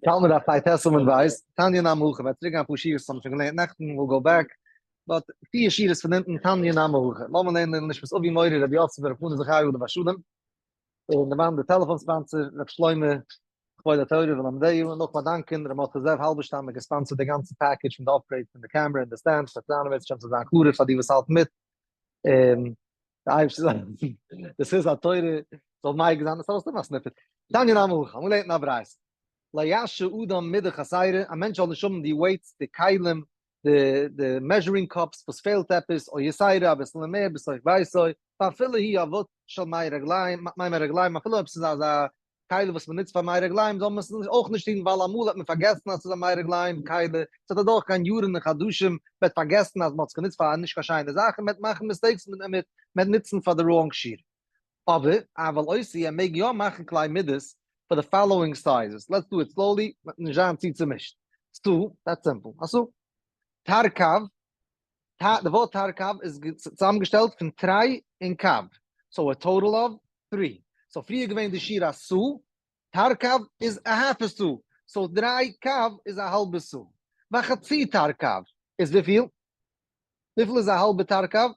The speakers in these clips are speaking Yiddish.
תלמיד אויף פייט העסלמאן ווייס, תניא נמי הכי, מ'וועט צוריק גיין אפאר שורות וואס האבן שוין געלערנט נעכטן, we'll go back, but פיר שורות פון אונטן, תניא נמי הכי, לאמיר לערנען נשמת אבי מורי רבי יוסף ברב חנא זכרי' עליו השלום, און דערמאן די טעלעפאן sponsor רבי שלמה כבוד התורה ולמדיה, און נאך באדאנקען ר' מרדכי זאב האלבערשטאם האט גע sponsor ט די גאנצע package פון די upgrade פון די קעמרע און די stand, ס'וועט זיין בעזרת השם ס'זאל זיין קלארער פאר די וואס האלטן מיט, און די אייבערשטער זאל דאס איז א תורה זאל מייגע זיין עס ארויס נעמען א snippet. תניא נמי הכי, אמאל לערנט מען א ברייתא, לא ישהה אדם מידה חסרה, א מענטש זאל נישט האבן די weights, די כלים, די די measuring cups וואס פעלט עפעס, או יתירה אביסל מער בתוך ביתו, ואפילו היא אבוט של מי רגליים, מים הרגליים, אפילו אויב ס'איז אזא כלי וואס מ'נוצט פאר מי רגליים זאל מען עס אויך נישט טון ווייל אמאל האט מען פארגעסן אז ס'איז א מי רגליים כלי, ס'וועט אדורך גיין יארן און חדשים, מ'וועט פארגעסן אז מ'האט עס גענוצט פאר א נישט קיין שיינע זאך און מ'וועט מאכן mistakes און מ'וועט נוצן פאר די wrong שיעור. אבער, אבל עושה, ער מעג יא מאכן כלי מידות פאר די following sizes, let's do it slowly, מ'וועט נישט זיין צו צומישט. סאה, that's simple. א סאה. תרקב, די ווארט תרקב איז צוזאמגעשטעלט פון תרי און קב, so a total of three. so פריער געווען די שיעור א סאה, תרקב איז א half א סאה, so דריי קב איז א האלבע סאה. וחצי תרקב איז וויפיל? וויפיל איז א האלבע תרקב?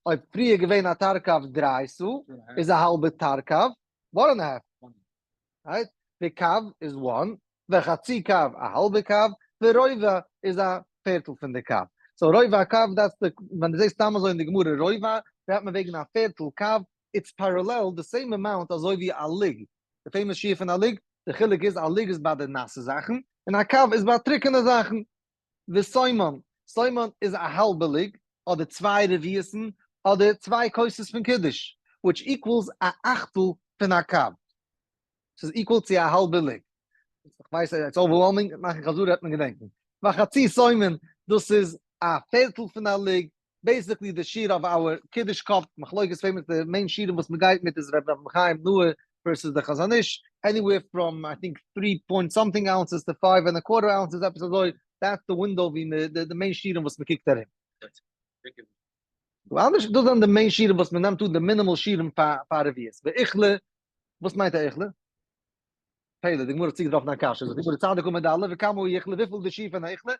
אויב פריער געווען א תרקב דריי סאה, איז א האלבע תרקב one and half. Right? די קב איז one, וחצי קב א האלבע קב, ורובע איז א פערטל פון די קב. so רובע הקב that's די, ווען דו זעסט סתם אזוי אין די גמרא רובע, רעדט מען וועגן א פערטל קב, it's parallel די same amount אזוי ווי א לוג. די famous שיעור פון א לוג, די חילוק איז א לוג איז ביי די נאסע זאכן, און א קב איז ביי טרוקענע זאכן. וסומא, סומא איז א האלבע לוג, אדער צוויי רביעית'ן, אדער צוויי כוסות פון קידוש, which equals א אכטל פון א קב. ס'איז equal צו א האלבע לוג. כ'ווייס it's overwhelming, מאכן חזרה וועט מען געדענקן. וחצי סומא, דאס איז א פערטל פון א לוג, basically די שיעור אוו our קידוש cup, מחלוקת וועמענס די main שיעורים וואס מ'גייט מיט איז ר' אברהם חיים נאה versus די חזון איש, anywhere from I think three point something ounces to five and a quarter ounces עפעס אזוי, that's די window ווי מ די main שיעורים וואס מ'קוקט ארום. דא אנדערש דאס זענען די main שיעורים וואס מ'נעמט אן די minimal שיעורים פאר רביעית. ואיכלא, וואס מיינט א איכלא? פלא, די גמרא האט צוגעטראפן א קשיא, זאגט די גמרא צדיק עמוד א' וכמה איכלא, וויפיל איז די שיעור פון א איכלא?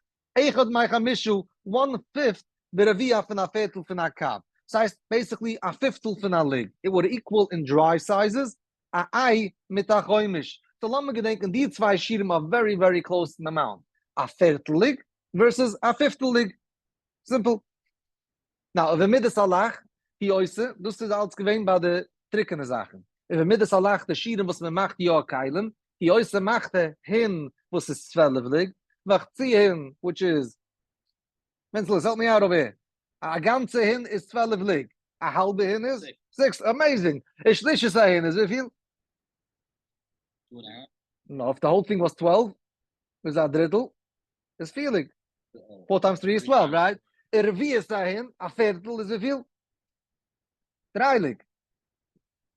אחד מחמשה, one fifth ברביע פון א פערטל פון א קב. ס'הייסט basically א פיפטל פון א לוג. It would equal in dry sizes א איי מיט א חומש. so לאמיר געדענקען די צוויי שיעורים are very very close אין amount. א פערטל לוג versus א פיפטל לוג. Simple. Now, ובמידת הלח היא עושה, דאס איז אלץ געווען ביי די טרוקענע זאכן. ובמידת הלח די שיעורים וואס מען מאכט יא כלים, היא עושה מאכט ער הין וואס איז 12 לוג, וחצי הין which is, מענצלעס help me out over here, א גאנצע הין איז 12 לוג, א האלבע הין איז זעקס, amazing, און שלישית ההין איז וויפיל? No, if the whole thing was 12, איז א דריטל, איז פיר לוג. Four times three איז 12, right? און רביעית ההין, א פערטל איז וויפיל? דריי לוג.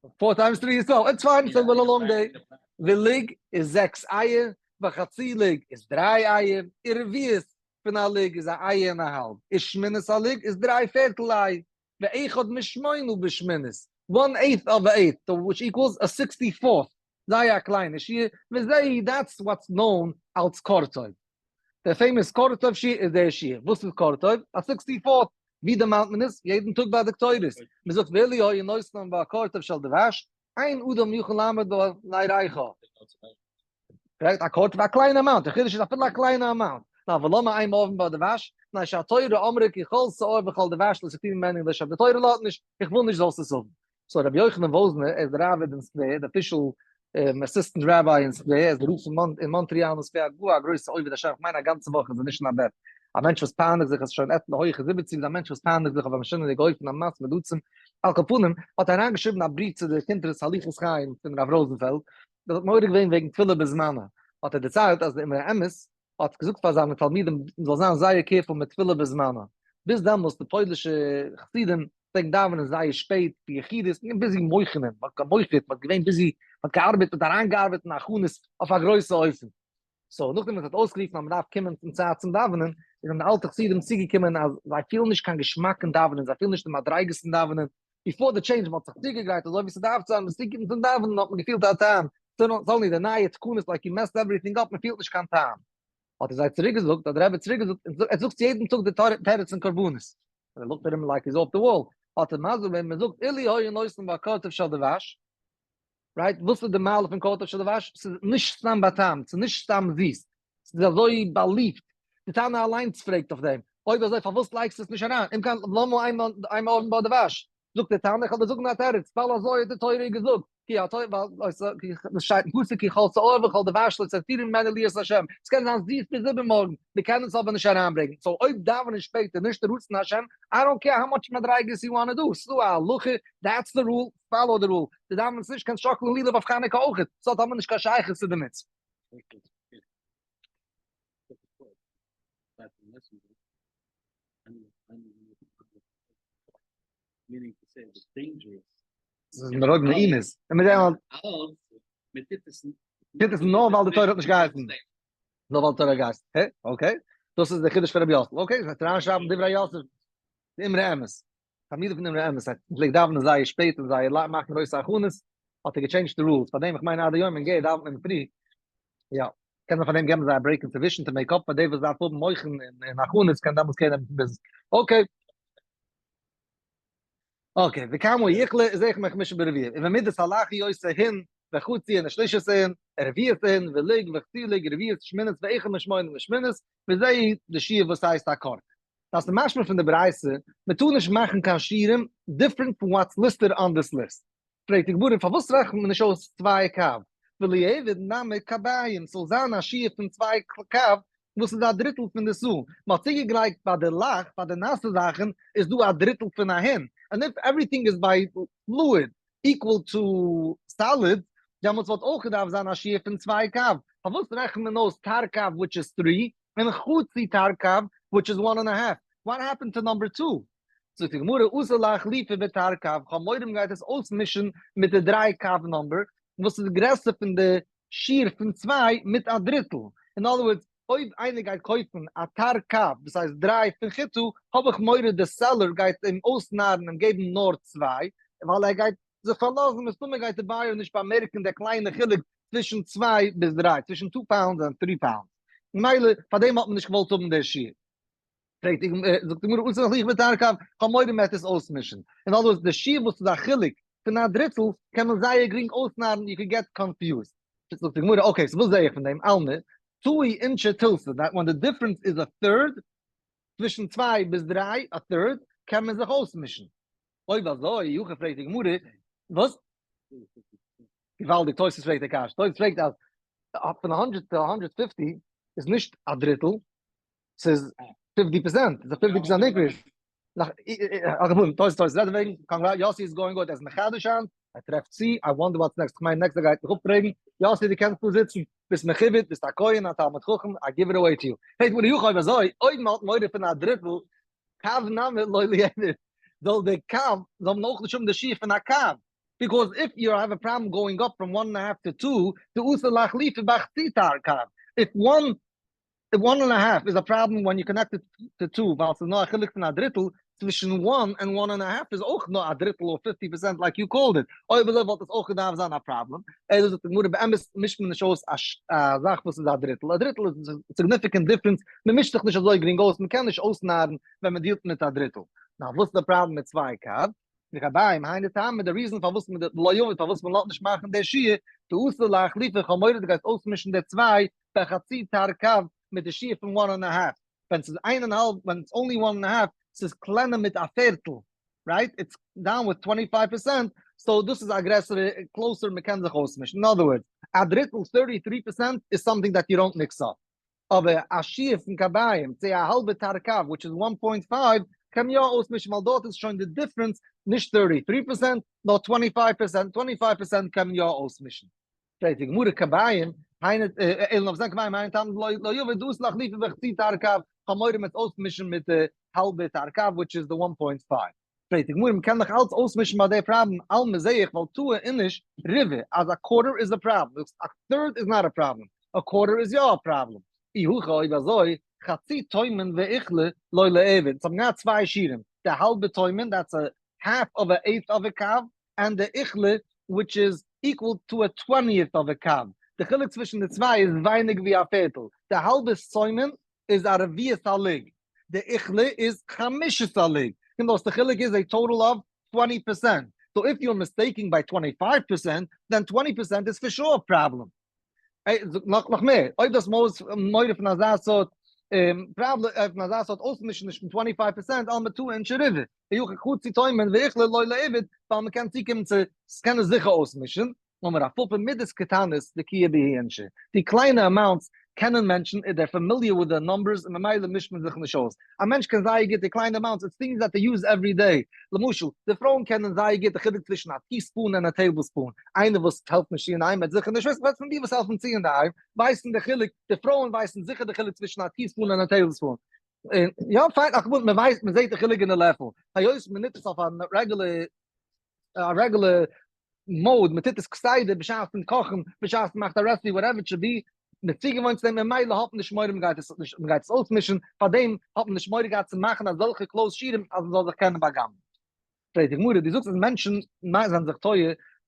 Four times three איז 12. It's fine, it's a little long day. ולוג איז זעקס אייער, וחצי לוג איז דריי אייער, און רביעית פון א לוג איז א איי און א האלב, און שמינית הלוג איז דריי פערטל איי, ואחד משמונה בשמינית, one eighth of a eighth, which equals a sixty fourth, זייער א קליינע שיעור, וזהו that's what's known אלס קורטוב. דער famous קורטוב שיעור איז דער שיעור. וואס איז קורטוב? א sixty fourth. ווי דערמאנט מען עס? יעדן טאג ביי די קטורת. מען זאגט ואילו היו נותנין בה קורטוב של דבש, אין אדם יכול לעמוד בה לירחה. Correct? א קורטוב א קליינע amount, די חידוש איז אפילו א קליינע amount. נאר ולמה אין מערבין בה דבש? מפני שהתורה אמרה כי כל שאור וכל דבש לא תקטורו ממנו לשם. די תורה לאזט נישט, איך וויל נישט זאלסט עס האבן. So רבי יוחנן וואזנער, ער איז דער ראב"ד אין סקווער, די official assistant rabbi אין סקווער, ער איז דער רב פון אין מאנטריאל אין סקווער, א גאר א גרויסע עובד השם, איך מיין א גאנצע וואך איז ער נישט אין א בעט. א מענטש וואס פייניגט זיך, עס איז שוין עטליכע הויכע זיבעציג, איז א מענטש וואס פייניגט זיך אויף א משונה'דיגע אופן, א מתמיד עצום. על כל פנים, האט ער אריינגעשריבן א בריוו צו די קונטרס הליכות חיים פון רב ראזענפעלד, דאס האט מעורר געווען וועגן תפילה בזמנה, האט ער דערציילט אז דער אמרי אמת האט געזאגט פאר זיינע תלמידים מען זאל זיין זייער careful מיט תפילה בזמנה, ביז דעמאלס די פוילישע חסידים פלעגן דאווענען זייער שפעט ביחידות, מען איז געווען busy מוח'נען, מען האט גע'מוח'ט, מען האט געווען busy, מען האט געארבעט, מען האט אריינגעארבעט אין הכנות אויף א גרויסע אופן. So נאכדעם וואס מען האט אויסגערופן אז מען דארף קומען צום צייט צום דאווענען, זענען די אלטע חסידים צוגעקומען אז זיי פילן נישט קיין געשמאק אין דאווענען, זיי פילן נישט די מדריגות אין דאווענען. Before the change, מ'האט זיך צוגעגרייט אזוי ווי ס'דארף צו זיין, מ'איז צוגעקומען צום דאווענען האט מען געפילט א טעם, suddenly די נייע תקנות like you messed everything up, מ'פילט נישט קיין טעם. האט ער זיי צוריק געזאגט, האט דער רבי צוריק געזאגט, ער זאגט יעדן טאג די תירוץ אין קרבנות. און ער looked at him like he's off the wall, האט ער מסביר געווען, מ'זאגט אילו היו נותנין בקורטוב של דבש, right, וואס איז די מעלה פון קורטוב של דבש? ס'איז נישט סתם באטעמט, ס'איז נישט סתם זיס, ס'איז אזוי באליבט, די תנא אליינס פרעגט אויף דעם, אויב אזוי פארוואס לייגסטו עס נישט אריין, אם כן למה אין מעורבין בה דבש? זאגט דער תנא, איך וועל דיר זאגן א תירוץ, ווייל אזוי האט די תורה געזאגט, כי התורה, ווייל עס שטייט אין פסוק כי כל שאור וכל דבש לא תותירום ממנו להיות לה', עס קען זיין זיס ביז איבערמארגן, מיר קענען עס אבער נישט אריינברענגען, so אויב דאווענען שפעטער נישט רצון השם, I don't care how much מדריגות you wanna do, ס'איז דא א הלכה, that's the rule, follow the rule, דו דאווענסט נישט קענסט שאקלען לולב אויף חנוכה אויכעט, ס'האט אבער נישט קיין שייכות צו די מצוה. ס'איז מרוב נעימות. און מיט דעם טוט עס נאר ווייל די תורה האט נישט געהייסן. נאר ווייל די תורה האט געהייסן. Okay. דאס איז די חידוש פון רבי יאסל. Okay, וועט אריינשרייבן דברי יוסף. די אמרי אמת. תלמידים פון אמרי אמת. ער פלעגט דאווענען זייער שפעט און זייער מאכן גרויסע הכנות. האט ער גע change ט די rules. פארדעם איך מיין עד היום אין גער דאווענט מען פרי. יא. קען מען פארדעם געבן זיי א break אינצווישן to make up פאר די וואס דארף האבן מוחין און הכנות קען דעמאלטס קענען ביז. Okay. Okay, וכמה יכלה איז איך מיך מישן ברביע. און ומידת הלך יוסה הין, וחצי און שלישית הין, רביעית הין, ולג וחצי לג, רביעית שמינית ואחד משמונה משמינית, וזה די שיעור וואס הייסט א קארט. דאס איז משמע פון די ברייתא, מען טאר נישט מאכן קיין שיעורים different פון what's listed on this list. פרעגט די גמרא פארוואס רעכנט מען נישט אויס 2 קב, וליעביד נמי קביים, ס'זאל זיין א שיעור פון 2 קב וואס איז א דריטל פון די סאה, מען האט צוגעגלייכט ביי די לח, ביי די נאסע זאכן איז דא א דריטל פון א הין, and if everything is by fluid equal to solid, דעמאלטס וואלט אויך געדארפט זיין א שיעור פון 2 קב, פארוואס רעכנט מען אויס תרקב which is 3, און חצי תרקב which is 1 and a half, what happened to number 2? זאגט די גמרא אתא לאחלופי בתרקב, כ'האב מורא מ'גייט עס אויסמישן מיט די 3 קב number, וואס איז גרעסער פון די שיעור פון 2 מיט א דריטל. אין other words, אויב איינער גייט קויפן א תרקב, דאס הייסט 3 פון חיטה, האב איך מורא די seller גייט אים אויסנארן און געבן נאר 2, ווייל ער גייט זיך פארלאזן, מסתמא גייט די buyer נישט באמערקן די קליינע חילוק צווישן 2 ביז 3, צווישן 2 pounds און 3 pounds. ממילא, פאר דעם האט מען נישט געוואלט האבן די שיעור. פרעגט די גמרא, זאגט די גמרא, אתא לאחלופי בתרקב, כ'האב מורא מ'וועט עס אויסמישן. אין other words, די שיעור וואס איז א חילוק פון א דריטל, קען מען זייער גרינג אויסנארן, you can get confused. זאגט די גמרא, okay, so וואס זע איך פון דעם? אלמא, תעי אינשי תילתא, that when the difference is a third, צווישן 2 ביז 3, א third, קען מען זיך אויסמישן. אויב אזוי, אי הכי פרעגט די גמרא, וואס? געוואלדיג, תוס' פרעגט די קשיא. תוס' פרעגט אז פון 100 to 150 איז נישט א דריטל, ס'איז 50%, ס'איז א 50% increase. נאך, תוס' תוס' רעדט וועגן, congrats, יאסי איז going good, ער איז מחדש היינט, ער טרעפט צו, I wonder what's next, כ'מיין next ער גייט מיך אפפרעגן, יאסי דו קענסט דא זיצן, ביסט מכובד, ביסט א כהן, א תלמיד חכם, I give it away to you. פרעגט מיר אי הכי אויב אזוי, אויב מ'האט מורא פון א דריטל, קב נמי לא ליעביד, זאל די קב, זאל מען אויך נישט האבן די שיעור פון א קב, because if you have a problem going up from 1 and a half to 2, דאתי לאחלופי בחצי תרקב, if 1 one and a half is a problem when you connect it to 2, ווייל ס'איז נאר א חילוק פון א דריטל, צווישן 1 and 1 and a half איז אויך נאר א דריטל or 50% like you called it. אויב אזוי וואלט עס אויך געדארפט זיין א פראבלעם. אלא זאגט די גמרא, באמת מישט מען נישט אויס א זאך וואס איז א דריטל. א דריטל איז א significant difference, מען מישט זיך נישט אזוי גרינג אויס, מען קען נישט אויסנארן ווען מען deal ט מיט א דריטל. נאר וואס איז די פראבלעם מיט 2 קב? וכביים, היינו טעמא, די reason פארוואס מען לא יעביד, פארוואס מען לאזט נישט מאכן די שיעור, דאתי לאחלופי, כ'האב מורא דו גייסט אויסמישן די 2 בחצי תרקב מיט די שיעור פון 1 and a half. ווען ס'איז איין און א האלב, ווען it's only 1 and a half, ס'איז קלענער מיט א פערטל, right? It's down with 25%, so דאס איז א גרעסערע, closer, מען קען זיך אויסמישן. In other words, א דריטל, 33% is something that you don't mix up. אבער א שיעור פון קביים צו א האלבע תרקב, which is 1.5, קען מען יא אויסמישן, ווייל דארט איז שוין די difference נישט 33%, נאר 25%, 25% קען מען יא אויסמישן. פרעגט די גמרא קביים, היינו, אלא נאר זיין קביים היינו טעם לא לא יבוא דאס לאחלופי בחצי תרקב, כ'האב מורא מ'וועט אויסמישן מיט די האלבע תרקב, which is the 1.5. פרעגט די גמרא, מ'קען דאך אלץ אויסמישן ביי די פראבלעם, אלמא זעה איך ווייל טעה איניש ריבעא, אז א quarter איז א פראבלעם, זאגסט א third איז not a problem, א quarter איז יא א פראבלעם. אי הכי אויב אזוי, חצי תומן ואיכלא לא ליעביד, ס'האבן געהאט צוויי שיעורים, די האלבע תומן, that's a half of a eighth of a קב, and די איכלא which is equal to a twentieth of a קב. די חילוק צווישן די צוויי איז ווייניג ווי א פערטל. די האלבע צומן איז א רביעית הלוג, די איכלא איז חמישית הלוג. קומט אויס די חילוק איז a total of 20%. So if you're mistaking by 25%, then 20% is for sure a problem. נאך נאך מער, אויב דאס מוז מורא פון אזא סארט פראבלעם, פון אזא סארט אויסמישעניש פון 25%, אלמא טעה אין שריבה. ויוכח חצי תומן ואיכלא לא לעבד, ווייל מ'קען צוקומען צו, ס'קען עס זיכער אויסמישן. אמר רב פפא מידות קטנות בקיאי בהו אינשי, די קליינע amounts קענען מענטשן, איז they're familiar with the numbers און ממילא מישט מען זיך נישט אויס. א מענטש קען זייער גוט די קליינע amounts, it's things that they use every day. למשל, די פרויען קענען זייער גוט די חילוק צווישן א teaspoon און א tablespoon. איינער וואס העלפט נישט צו אינדערהיים וועט זיכער נישט וויסן, וועט פון די וואס העלפן צו אינדערהיים ווייסן די חילוק, די פרויען ווייסן זיכער די חילוק צווישן א teaspoon און א tablespoon. יא פיין, אך מען ווייסט, מען זעט די חילוק אין די לעפל. היות מען נוצט עס אויף א regular א regular mode, מען טוט עס כסדר בשעת'ן קאכן, בשעת'ן מאכט א recipe, whatever it should be, מען איז צוגעוואוינט צו דעם, ממילא האט מען נישט מורא מען גייט עס נישט, מען גייט עס אויסמישן, פארדעם האט מען נישט מורא געהאט צו מאכן אזעלכע close שיעורים אז מען זאל זיך קענען בא'גנב'ן. פרעגט די גמרא, דו זאגסט אז מענטשן זענען זיך טועה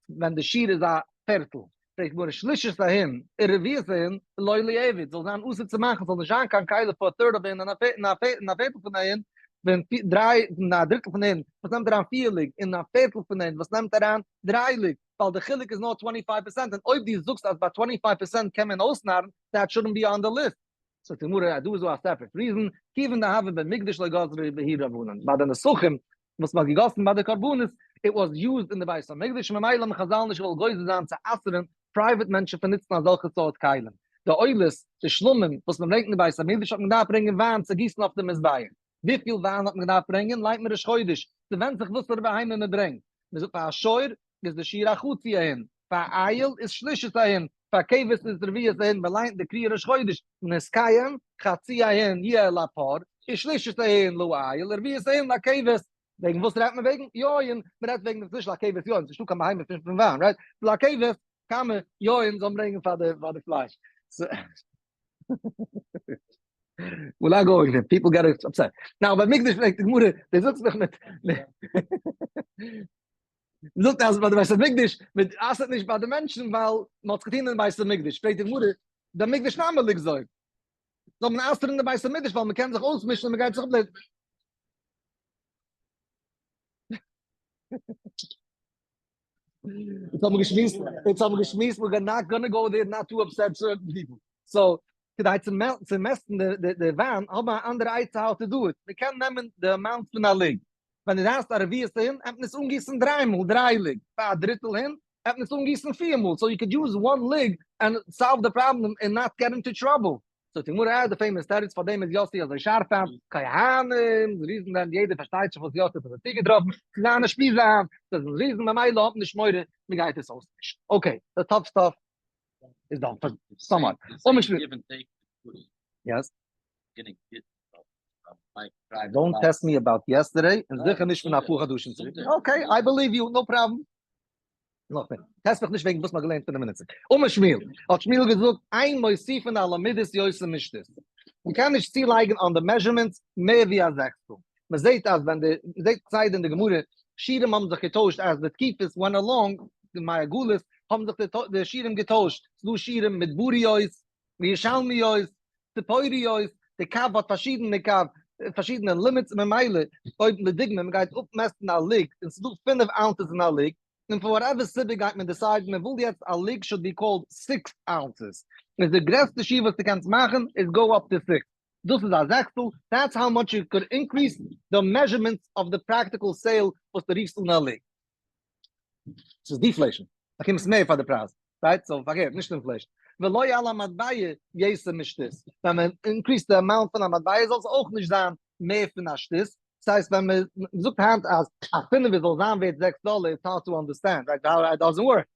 ווען די שיעור איז א פערטל, פרעגט די גמרא, שלישית ההין ורביעית ההין לא ליעביד, זאל זיין אסור צו מאכן, ס'זאל נישט זיין קיין כלי פאר א third of ההין און א פערטל פון ההין, ווען דריי און א דריטל פון ההין וואס נעמט אריין פיר לוג, און א פערטל פון ההין וואס נעמט אריין דריי לוג, ווייל די חילוק איז נאר 25%, און אויב דו זאגסט אז ביי 25% קען מען אויסנארן, that shouldn't be on the list. זאגט די גמרא אז דא איז דא א separate reason, כיוון דהוה במקדש לא גזרו בהו רבנן, ביי די נסכים וואס מ'האט געגאסן ביי די קרבנות, it was used אין די בית המקדש, ממילא האבן חזל נישט געוואלט גוזר זיין צו אסר'ן private מענטשן פון נוצן אזעלכע סארט כלים. די עולות, די שלמים, וואס מען ברענגט אין די בית המקדש האט מען געדארפט ברענגען וויין צו גיסן אויף די מזבח. וויפיל וויין האט מען געדארפט ברענגען? ליינט מען ראש חודש, ס'ווענדט זיך וואסערע בהמה מען ברענגט. מען זאגט פאר א שור איז די שיעור א חצי ההין, פאר א איל איז שלישית ההין, פאר כבש איז רביעית ההין, מען ליינט די קריאה ראש חודש, נתקיים, חצי ההין יהיה לפר, ושלישית ההין לאיל, ורביעית ההין לכבש. וועגן וואס רעדט מען וועגן יין? מען רעדט וועגן נישט לכבש יין, ס'נישטא קיין בהמה פון וויין, right? לכבש כמה יין זאל מען ברענגען פאר די פאר די פלייש. We're not going there. People get upset. Now, ביי מקדש פרעגט די גמרא, דו זאגסט מיך מיט זאגט אז ביי די בית המקדש, מען אסר'ט נישט ביי די מענטשן ווייל מען האט עס געטון אין בית המקדש. פרעגט די גמרא, די מקדש נמי ליגזור. זאל מען אסר'ן די בית המקדש ווייל מען קען זיך אויסמישן און מען גייט זיך אפלערנען. יעצט האבן מיר געשמועסט, יעצט האבן מיר געשמועסט, we're not gonna go there not to upset certain people. So, כדי צו צו מעסטן די די וויין, האבן א אנדערע עצה how to do it. מען קען נעמען די amount פון א לוג. ווען דו דארפסט א רביעית ההין, וועט מען עס אנגיסן דריי מאל, דריי לוג. פאר א דריטל הין, וועט מען עס אנגיסן פיר מאל. So you could use one לוג and solve the problem and not get into trouble. זאגט די גמרא, אה, די famous תירוץ פאר דעם איז יאסי אזוי שארף היינט, כהנים, די reason ווען יעדער פארשטייט שוין וואס יאסי האט אזוי צוגעטראפן, צו זיינע שפיז היינט, דאס איז reason ממילא האט מען נישט מורא, מען גייט עס אויסמישן. Okay, the tough stuff is done for someone. Yes. Don't test me about yesterday, און זיכער נישט פון אפאר חדשים צוריק. Okay, I believe you, no problem. נאך מער, test מיך נישט וועגן וואס מ'האט געלערנט פינף מינוט צוריק. אמר שמואל, האט שמואל געזאגט, אין מוסיפין על המידות יותר משתית. מ'קען נישט צולייגן אן די measurements מער ווי א זעקסטל. מ'זעט אז ווען די, מ'זעט כסדר אין די גמרא, שיעורים האבן זיך געטוישט as די תקופות went along, די ימי הגלות, האבן זיך די שיעורים געטוישט. ס'דא שיעורים מדבריות, ירושלמיות, ציפוריות, די קב האט פארשידענע קב, פארשידענע limits, ממילא אויב לדוגמא מען גייט אפמעסטן א לוג און ס'איז דא פינף ounces אין א לוג, און for whatever סיבה גייט מען decide ן מען וויל יעצט א לוג should be called six ounces, איז די גרעסטע שיעור וואס דו קענסט מאכן איז go up to six, דאס איז א זעקסטל, that's how much you could increase the measurements of the practical sale וואס דו רופסט אן א לוג. ס'איז deflation, באקומסט מער פאר די פרייז, right? So פארקערט, נישט inflation. ולא על המטבע יתר משתית, ווען מען increase ט די amount פון א מטבע זאל עס אויך נישט זיין מער פון א שתית, דאס הייסט ווען מען זאגט היינט אז א פינעווער זאל זיין ווערט זעקס דאלער, it's hard to understand, right? How it doesn't work.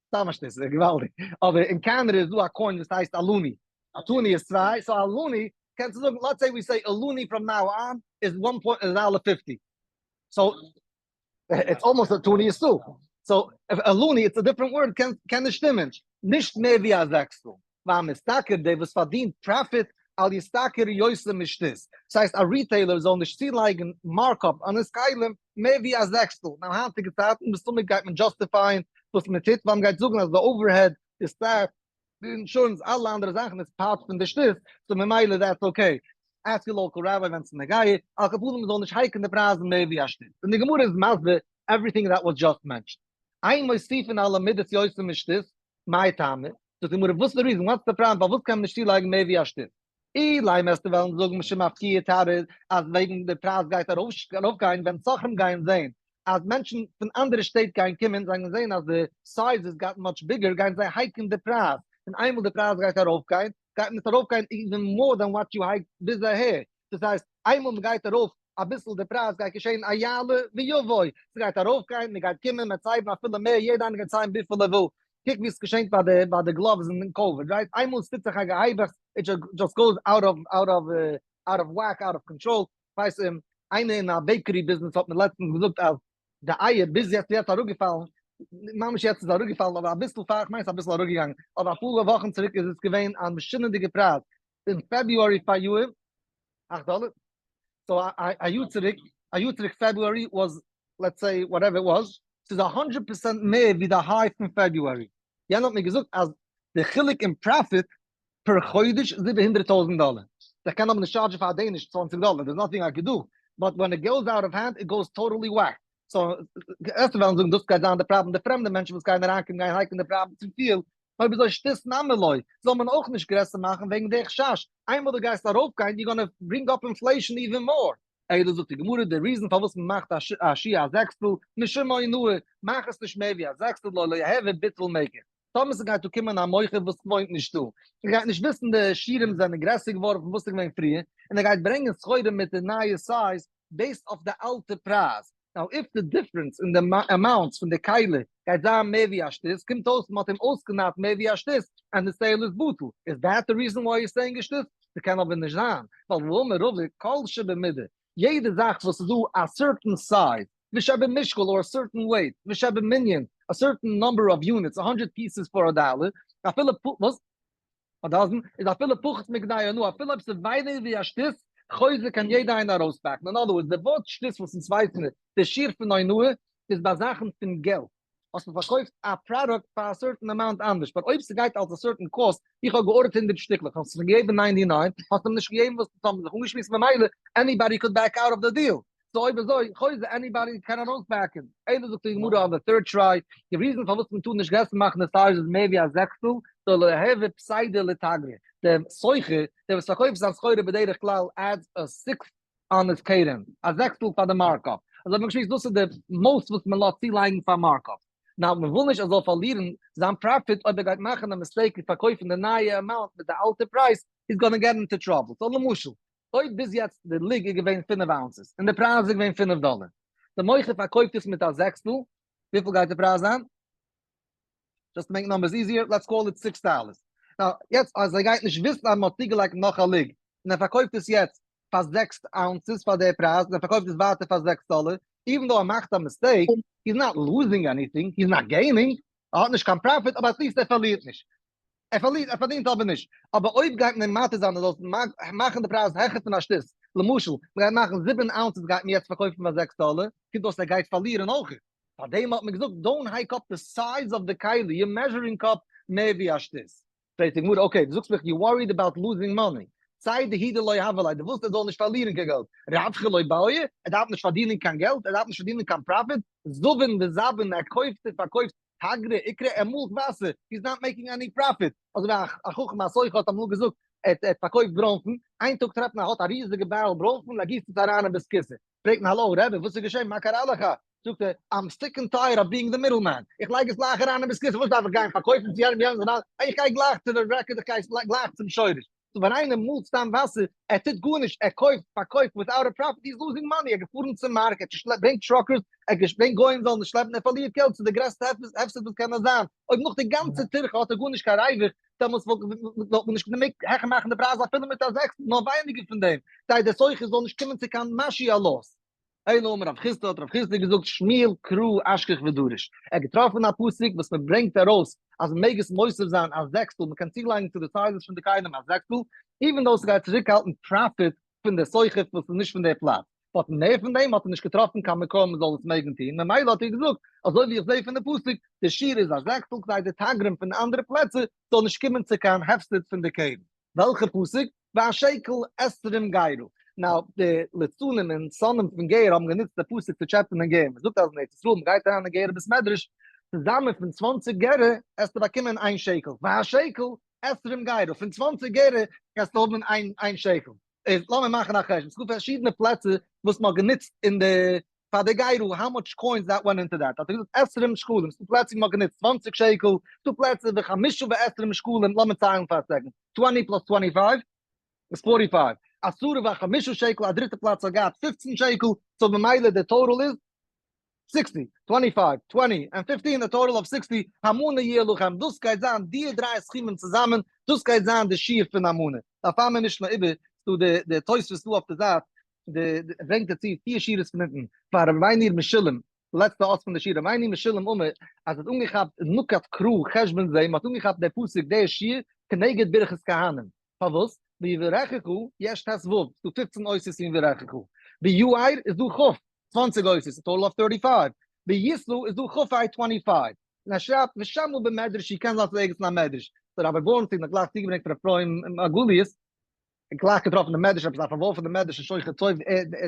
סתם א שטות, געוואלדיג. אבער אין קאנאדע איז דא א coin וואס הייסט א loonie. א toonie איז צוויי, so א loonie, קענסטו זאגן, let's say we say a loonie from now on is one point is dollar fifty. So it's almost a toonie איז two. So a loonie it's a different word קען קען נישט שטימען. נישט מער ווי א זעקסטל. והמשתכר דער וואס פארדינט profit אל ישתכר יותר משתית, ס'הייסט א retailer זאל נישט צולייגן markup אן עס כלים מער ווי א זעקסטל, נאר היינטיגע צייטן מסתמא גייט מען justify ען וואס מען טוט ווייל מען גייט זאגן אז די overhead, די staff, די אינשורענס, אלע אנדערע זאכן איז part פון די שתית, so ממילא that's okay. Ask your local rabbi ווען ס'איז נוגע, על כל פנים מ'זאל נישט hike ן די פרייזן מער ווי א שתית. און די גמרא איז מסביר everything that was just mentioned. אין מוסיפין על המידות יותר משתית, מאי טעמא? זאגט די גמרא וואס איז די reason, what's the problem פארוואס קען מען נישט צולייגן מער ווי א שתית? אילימא וועסטו וועלן זאגן משום אפקויי תרעא אז וועגן די פרייז גייט ארויפגיין ווען סוחרים גייען זען אז מענטשן פון אנדערע שטעט גייען קומען זיי גייען זען אז די size איז got much bigger גייען זיי hike ן די פרייז און איינמאל די פרייז גייט ארויפגיין גייט מען עס ארויפגיין even more than what you hike ביז אהער דאס הייסט איינמאל מען גייט ארויף אביסל די פרייז גייט געשען א יעלה ויבוא, ס'גייט ארויפגיין, מען גייט קומען, מען צייבן אפילו מער, יעדע איינער גייט צייבן וויפיל ער וויל, קוק ווי עס געשענט ביי די ביי די gloves אין COVID, right? איינמאל עס טוט זיך א געהייבעכטס, it just goes out of out of out of whack, out of control, כ'ווייס איינער אין א bakery business האט מיר לעצטנס געזאגט אז די אייער ביז יעצט יעצט אראפגעפאלן, ממש יעצט איז אראפגעפאלן אבער אביסל פאר, כ'מיין ס'איז אביסל אראפגעגאנגען, אבער אפאר וואכן צוריק איז עס געווען א משונה'דיגע פרייז, אין February פאריאר, 8 דאלער, so א יאר צוריק, א יאר צוריק February was let's say whatever it was, ס'איז א 100% מער ווי די high פון February. יענער האט מיר געזאגט אז די חילוק אין profit per חודש איז איבער 100,000 דאלער. איך קען אבער נישט charge ן פאר א Danish 20 דאלער, there's nothing I can do, but when it goes out of hand it goes totally whack. So ערשט וועלן זאגן דאס גייט זיין די פראבלעם, די פרעמדע מענטשן וואס גייען אריינקומען גייען hike ן די פראבלעם צופיל, אויב אזוי שתית נמי לא, זאל מען אויך נישט גרעסער מאכן וועגן די חשש, איינמאל דו גייסט ארויפגיין you gonna bring up inflation even more. אלא זאגט די גמרא די reason פארוואס מען מאכט א שיעור א זעקסטל, משום אונאה, מאך עס נישט מער ווי א זעקסטל דלא ליהוי ביטול מקח. טאמער ס'גייט דא קומען א מוכר וואס וואוינט נישט דא, ער גייט נישט וויסן די שיעורים זענען גרעסער געווארן פון וואס ס'איז געווען פריער, און ער גייט ברענגען סחורה מיט די נייע size based אויף די אלטע פרייז. Now if די difference אין די amounts פון די כלי גייט זיין מער ווי א שתית, קומט אויס מ'האט אים אויסגענארט מער ווי א שתית, and די sale איז בטל. איז that די reason why you're saying א שתית? ס'קען אבער נישט זיין, ווייל והאמר רבא כל שבמידה, יעדע זאך וואס איז דא א certain size, ושבמשקל or a certain weight, ושבמנין, a certain number of units, א 100 pieces for a dollar, אפילו וואס? א dozen, איז אפילו פחות מכדי אונאה, אפילו אויב ס'איז ווייניגער ווי א שתית, חוזר קען יעדער איינער ארויס pack ן. אין other words, די ווארט שתית וואס אונז ווייסן מיר, די שיעור פון אונאה, איז ביי זאכן פון געלט. האסט מיר פארקויפט א product פאר א certain amount אנדערש, but אויב ס'גייט אלס א certain cost, איך האב גע order ט 100 שטיקלעך, האסט מיר געגעבן 99, האסט אים נישט געגעבן וואס אונז האבן זיך אנגעשמועסט ממילא anybody could back out of the deal. So אויב אזוי, חוזר anybody קען ארויס back ן. אלא זאגט די גמרא on the third try, די reason פארוואס מען טאר נישט גרעסער מאכן די size איז מער ווי א זעקסטל, דלא ליהוי פסידא לתגרא, דער סוחר, דער וואס פארקויפט זיין סחורה בדרך כלל adds a sixth on his קרן, א זעקסטל פאר די markup. אזוי האט מען געשמועסט דאס איז די most וואס מען לאזט צולייגן פאר markup. Now מען וויל נישט ער זאל פארלירן זיין profit אויב ער גייט מאכן א mistake און פארקויפן די נייע amount מיט די אלטע פרייז, he's gonna get into trouble. So למשל, אויב ביז יעצט די לוג איז געווען 5 ounces און די פרייז איז געווען 5 דאלער, די מוכר פארקויפט עס מיט א זעקסטל, וויפיל גייט די פרייז זיין? Just to make numbers easier, let's call it 6 dollars. Now, יעצט אז ער גייט נישט וויסן אז מען האט צוגעלייגט נאך א לוג, און ער פארקויפט עס יעצט פאר 6 ounces פאר די פרייז, און ער פארקויפט עס ווייטער פאר 6 דאלער, even though ער מאכט א mistake, he's not losing anything, he's not gaining, ער האט נישט קיין profit, אבער at least ער פארלירט נישט. ער פארלירט, ער פארדינט אבער נישט. אבער אויב גייט מען אים מתיר זיין ער זאל מאכן די פרייז העכער פון א שתית, למשל, מען גייט מאכן 7 ounces גייט מען יעצט פארקויפן פאר 6 דאלער, קומט אויס ער גייט פארלירן אויך. פאר דעם האט מען געזאגט don't hike up the size of the כלי, your measuring cup מער ווי א שתית. פרעגט די גמרא, okay, דו זאגסט מיך you worried about losing money, סיי דהוא דלא הוה ליה, דו ווילסט ער זאל נישט פארלירן קיין געלט, רווחא לא בעי, ער דארף נישט פארדינען קיין געלט, ער דארף נישט פארדינען קיין profit, זבין וזבין, ער קויפט און פארקויפט תגרי איקרי, ער מאלט וואסער, he's not making any profit, אזוי ווי א חכם א סוחר האט אמאל געזאגט, ער האט פארקויפט ברוינפן, איין טאג טרעפט מען ער האט א ריזיגע barrel ברוינפן און ער גיסט עס אריין אין בית כסא, פרעגט מען האלא רבי וואס איז געשען מה קרה לך? זאגט ער, I'm sick and tired of being the middle man, איך לייג עס גלייך אריין אין בית כסא, וואס דארף איך גיין פארקויפן צו יענעם יענעם זאל איך גיי גלייך צו די record איך גיי גלייך צום שורש. So ווען איינער מאלט סתם וואסער, ער טוט גארנישט, ער קויפט, פארקויפט without a profit, he's losing money, ער איז געפארן צום market, ער ברענגט truckers, ער ברענגט גוים זאלן עס שלעפן, ער פארלירט געלט, ס'איז די גרעסטע הפסד וואס קען נאר זיין, אויב נאך די גאנצע טירחה האט ער גארנישט קיין ריווח, דעמאלטס וואלט מען נישט געמעגט העכער מאכן די פרייז אפילו מיט א זעקסטל, נאר ווייניגער פון דעם, כדי דער סוחר זאל נישט קומען צו קיין משהו א loss. אלא אמר רב חסדא האט רב חסדא געזאגט שמואל קרא אשכח ודרש, ער האט געטראפן א פסוק וואס מען ברענגט ארויס אז מען מעג עס מוסיף זיין א זעקסטל, מען קען צולייגן צו די sizes פון די כלים א זעקסטל. Even though ס'גייט צוריקהאלטן profit פון די סוחר וואס איז נישט פון די פלאץ, but מער פון דעם האט ער נישט געטראפן קיין מקור מ'זאל עס מעגן טון, ממילא האט ער געזאגט, אזוי ווי איך זע פון די פסוק, די שיעור איז א זעקסטל כדי די תגרים פון די אנדערע פלעצער זאל נישט קומען צו קיין הפסד פון די קרן. וועלכע פסוק? והשקל עשרים גרה. Now, די ליצנים און שונאים פון גער האבן גענוצט די פסוק צו טשעפענען גער. מ'זאגט אז אין ארץ ישראל מ'גייט אריין אין גערער בית מדרש, צוזאמען פון 20 גערער עסטו באקומען איין שקל. והשקל עשרים גרה. פון 20 גערער קענסטו האבן איין שקל. איז לאמיר מאכן א חשבון. ס'דא פארשידענע פלעצער וואס מ'האט גענוצט אין די פאר די גרה, how much coins that went into that. האט ער געזאגט עשרים שקלים. ס'דא פלעצער ווי מ'האט גענוצט 20 שקל. ס'דא פלעצער ווי חמשה ועשרים שקלים. לאמיר ציילן פאר א second. 20 plus 25 איז 45. עשרה וחמשה שקל, א דריטע פלאץ האט געהאט 15 שקל, so ממילא די total איז 60, 25, 20 and 15, a total of 60, המנה יהיה לכם, דאס גייט זיין די דריי סכומים צוזאמען, דאס גייט זיין די שיעור פון א מנה. דארף פאר מיר נישט נאר איבער, ס'דא די תוספות דא אויף די זייט, די ברענגט ער צו פיר שורות פון אונטן, פאר רבינו משולם, לעצטע אות פון די שורה, רבינו משולם אמר, אז עס האט אנגעכאפט נקט קרא חשבון זה, מען האט אנגעכאפט דער פסוק דער שיעור כנגד ברכת כהנים, פארוואס? ביברכך יש ט"ו, ס'דא 15 אותיות אין יברכך, ביאר איז דא כ', 20 אותיות, a total of 35, בישא איז דא כ"ה 25, און ער שרייבט ושמעו במדרש, קען זיין ס'איז ערגעץ אין א מדרש, דער רבי בורנשטיין האט גלייך צוגעברענגט פון ר' אפרים מרגליות, גלייך געטראפן די מדרש, עפעס א פארווארפענע מדרש אין שוחר טוב,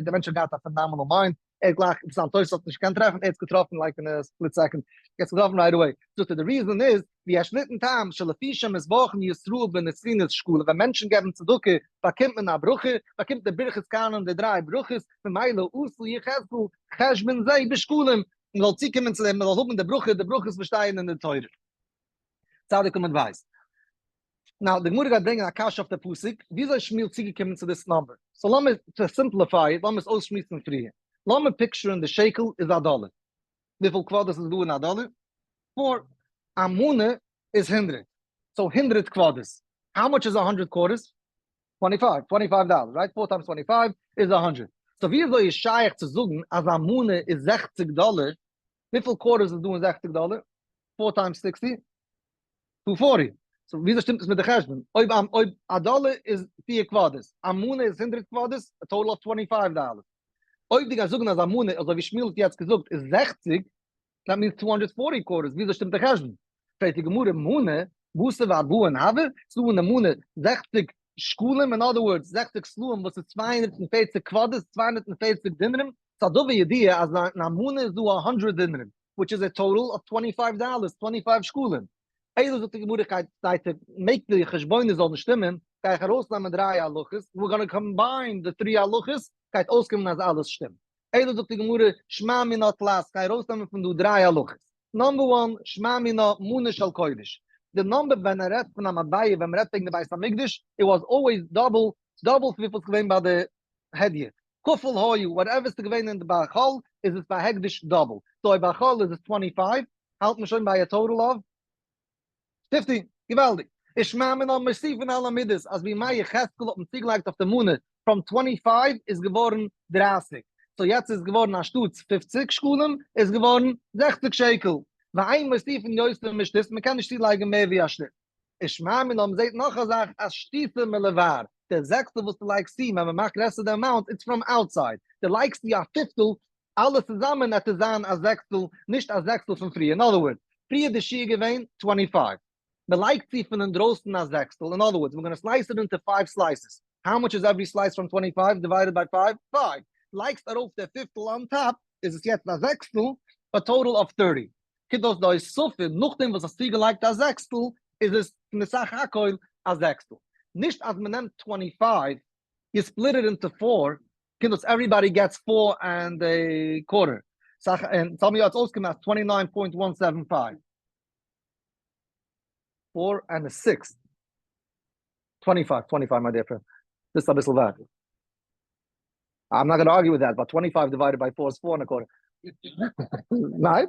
דער מענטש האט געהאט א phenomenal mind, ער האט גלייך, זיין תוס' האט נישט געקענט טרעפן, ער האט עס געטראפן like אין א split second, ער האט עס געטראפן right away, זאגט ער די reason איז, ויש ליתן טעם שלפי שמתברכין ישראל בנתינת שקלים, ווען מענטשן געבן צדקה באקומט מען א ברכה, באקומט די ברכת כהנים די דריי ברכות, ממילא עשה יחזקאל חשבון זה בשקלים, מען זאל צוקומען צו דעם, מען זאל האבן די ברכה, די ברכות וואס שטייען אין די תורה. צדיק און ווייס. Now, די גמרא גייט ברענגען א קשיא אויף די פסוק, וויאזוי איז שמואל צוגעקומען צו this number? So לאמיר, to simplify it, לאמיר עס אויסשמועסן פריער. לאמיר picture ן די שקל איז א דאלער. וויפיל quarters איז דא אין א דאלער? Four. א מנה איז 100. So 100 quarters. How much is 100 quarters? 25. 25 דאלער, right? 4 times 25 איז 100. So וויאזוי איז שייך צו זאגן אז א מנה איז 60 דאלער? וויפיל quarters איז דא אין 60 דאלער? 4 times 60? 240. So וויאזוי שטימט עס מיט די חשבון? אויב א דאלער איז 4 quarters, א מנה איז 100 quarters, a total of 25 דאלער. אויב דו גייסט זאגן אז א מנה, אזוי ווי שמואל האט יעצט געזאגט, איז 60, that means 240 quarters, וויאזוי שטימט די חשבון? פרעגט די גמרא, מנה, בתר וארבעין הוי? ס'דא אין די מנה 60 שקלים, in other words, 60 סלעים וואס איז 240 quarters, 240 דינרים, ס'איז א דבר ידוע אז אין א מנה איז דא 100 דינרים, which is a total of 25 dollars, 25 שקלים. אלא זאגט די גמרא, איך גיי to make די חשבונות זאל נישט שטימען, גיי איך ארויסנעמען דריי הלכות, we're gonna combine the three הלכות, גייט אויסקומען אז אלעס שטימט. אלא זאגט די גמרא, שמע מינה תלת, גיי ארויסנעמען פון דא דריי הלכות. Number 1, שמע מינה מנה של קודש. די number ווען ער רעדט פון א מטבע, ווען מען רעדט וועגן די בית המקדש, it was always double, double וויפיל ס'איז געווען ביי די הדיוט. כפול היו, whatever ס'איז געווען אין די ביי חול, איז עס ביי הקדש double. So אויב ביי חול איז עס 25, האלט מען שוין ביי א total of 50. געוואלדיג. ושמע מינה מוסיפין על המידות, אז בימי יחזקאל האט מען צוגעלייגט אויף די מנה, from 25 איז געווארן 30. So יעצט איז געווארן אנשטאט 50 שקלים, איז געווארן 60 שקל. ואין מוסיפין יותר משתית, מען קען נישט צולייגן מער ווי א שתית. ושמע מינה, מען זעט נאך א זאך, אז שתיתא מלבר, דער זעקסטל וואס דו לייגסט צו, ווען מען מאכט גרעסער די amount, it's from outside. דו לייגסט צו א פיפטל, אלעס צוזאמען וועט עס זיין א זעקסטל, נישט א זעקסטל פון פריער. In other words, פריער די שיעור געווען 25. מען לייגט צו פון אינדרויסן א זעקסטל, in other words, we're gonna slice it into 5 slices. How much is every slice from 25 divided by 5? 5. לייגסט ארויף דער פיפטל on top, איז עס יעצט א זעקסטל, a total of 30. קומט אויס די הוספה, נאכדעם וואס האסט צוגעלייגט א זעקסטל, איז עס פון די סך הכל א זעקסטל. נישט אז מען נעמט 25, you split it into 4, קומט אויס everybody gets 4 and a quarter. סך, און ס'האט מיר יעצט אויסגעמאכט 29.175. 4 and a sixth. 25, 25, my dear friend. דאס איז אביסל ווייט. I'm not gonna argue with that, but 25 divided by 4 is 4 and a quarter. Right?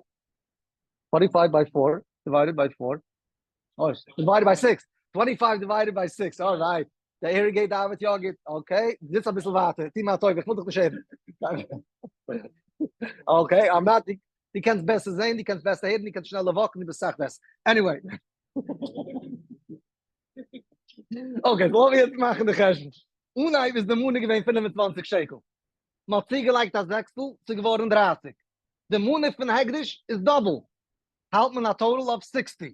25 by 4 divided by 4. Oh, divided by 6. 25 divided by 6. All right. דער ער גייט דארף יא גוט. Okay, זיץ אביסל ווייטער. טו מיר א טובה, איך וויל דיך נישט הערן. Okay, I'm not, דו קענסט בעסער זען, דו קענסט בעסער הערן, דו קענסט שנעלער walk ן, דו ביסט סאך בעסער. Anyway. Okay, so לאמיר יעצט מאכן די חשבון. אנהייב איז די מנה געווען 25 שקל. מען האט צוגעלייגט א זעקסטל, ס'איז געווארן 30. די מנה פון הקדש איז double. האלט מען א total of 60.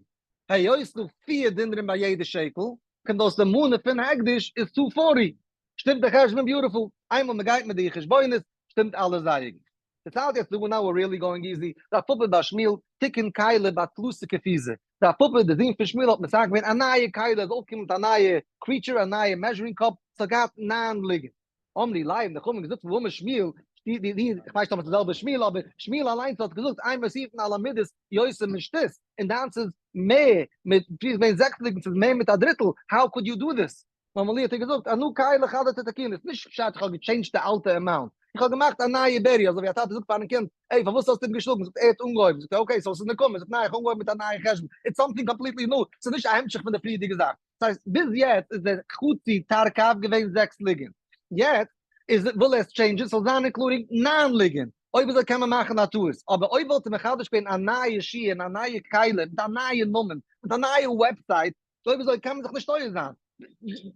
היות ס'דא פיר דינרים ביי יעדע שקל, קומט אויס די מנה פון הקדש איז 240. שטימט די חשבון beautiful. איינמאל מען גייט מיט די חשבונות, שטימט אלעס זייער גוט. דערציילט יעצט דא, now we're really going easy, רב פפא בר שמואל תיקן כלי בת תלתא כפיזי. רב פפא דער זון פון שמואל האט מתקן געווען א נייע כלי, איז אויפגעקומען מיט א נייע creature, א נייע measuring cup, ס'האט געהאט ניין לוגין. אמרי ליה, האבן די חכמים געזאגט והאמר שמואל, די די איך ווייס נישט אויב עס איז די זעלבע שמואל, אבער שמואל אליינס האט געזאגט אין מוסיפין על המידות יותר משתית, און דיינס איז מער מיט, פריער איז געווען זעקס לוגין, ס'איז מער מיט א דריטל, how could you do this? אמר להו האט ער געזאגט, אנא כלי חדתא תקינית, נישט פשט איך האב געטשעינדזשט די אלטע amount, איך האב געמאכט א נייע בערי, אזוי ווי א טאטע זאגט פארן קינד, העי פארוואס האסטו אים געשלאגן, זאגט ער האט אנגעהויבן, זאגט ער okay so ס'איז נקמה, זאגט ניין איך האב אנגעהויבן מיט א נייע חשבון, it's something completely new, ס'איז נישט א המשך פון די פריערדיגע זאך, ס'הייסט ביז יעצט איז דער חצי תרקב געווען זעקס לוגין, יעצט איז וויל ער עס טשעינדזשן ס'זאל זיין including ניין לוגין, אויב אזוי קען מען מאכן א טעות, אבער אויב וואלט ער מחדש געווען א נייע שיעור און א נייע כלי מיט א נייע נאמען מיט א נייע website, אויב אזוי קען מען זיך נישט טועה זיין.